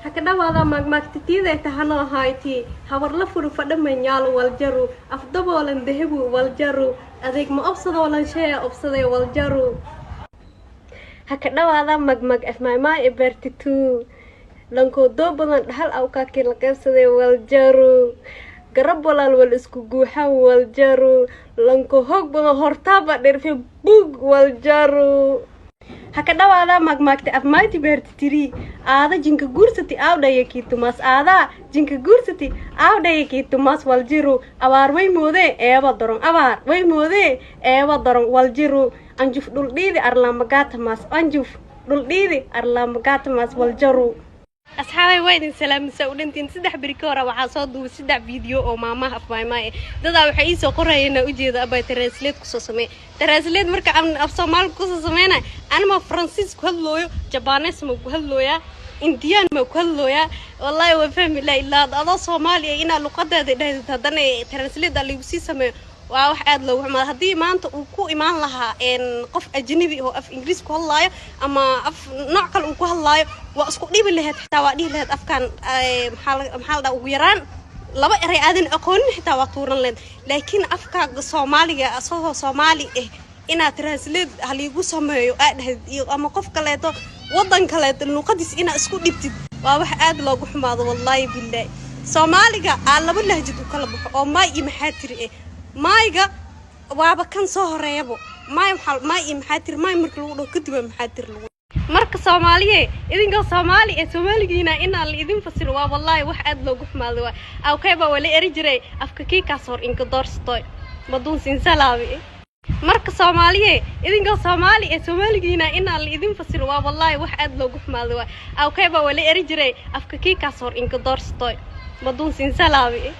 Ha ka dhawaada maagmaagtitiida tahano ahayti: habar la furu fadhamanyaalo waljaru, afdaboolan dahabu waljaru, adeeg ma obsadoolan shee obsadee waljaru. Ha ka dhawaada magmag afmaamaay e part 2: lankoodoo badan dhahal awkaakii la qaybsaday waljaru, garab walaal wal isku guuxan waljaru, lanko hoog badan hortaaba dhirfe bug waljaru. Ha ka dhawaada maagmaagta afmayti part 3: aada jinka guursati aawdhaya kiitumaas, aadaa jinka guursati aawdhaya kiitumaas waljiru, abaar way moodee eeba daron, abaar way moodee eeba daron waljiru, anjuf dhuldhiidi arlaamagaatamaas, anjuf dhuldhiidi arlaamagaatamaas waljaru. Asxaabay, waa idin salaamisa u dhantiin. 3 beri ka hora waxaa soo duubay saddex video oo maamaha afmaamaay. Dadaa waxay iisoo qorayeen ujeeda: "Abay, translate kusoo samey, translate." Marka aan af Soomaali kusoo sameynay, anima Faransiis ku hadlooyo, Jabanees ma ku hadlooyaa, Indiyaan ma ku hadlooyaa? Wallaahi waa fahmi laa ilaa adoo Soomaaliya inaa luqadaada dhahdid, haddana translate liigu sii sameeyo, waa wax aada loogu xumaada. Haddii maanta uu ku imaan lahaa qof ajnabi oo af Ingiriis ku hadlaayo ama af nooc kale uu ku hadlaayo, waa isku dhibi lahayd, xitaa waa dhihi lahayd afkan maxaa la dhaha, ugu yaraan laba eray aadan aqoonin xitaa waa tuuran lahayd. Laakiin afkaaga Soomaaliga asagoo Soomaali ah inaad translate haliigu sameeyo aad dhahdid, iyo ama qof kaleeto, wadan kaleeto luuqadiis inaad isku dhibtid, waa wax aada loogu xumaado, wallaahi bilaahi. Soomaaliga aa laba lahjad u kala baxo oo maay iyo maxaa tiri eh. Maayga waaba kan soo horeeyabo. Maay waxaa maay iyo maxaa tiri. Maay marka lagu dhaho kadib waa maxaa tiri lagu. Marka Soomaaliye, idinkoo Soomaali ee Soomaaligiina inaa la idin fasiro, waa wallaahi wax aada loogu xumaado. Waa awkay baa wala eri jiray afka kiikaas hor inka doorstoy maduun sinsalaabi. Marka Soomaaliye, idinkoo Soomaali ee Soomaaligiina inaa la idin fasiro, waa wallaahi wax aada loogu xumaado. Waa awkay baa wala eri jiray afka kiikaas hor inka doorstoy maduun sinsalaabi.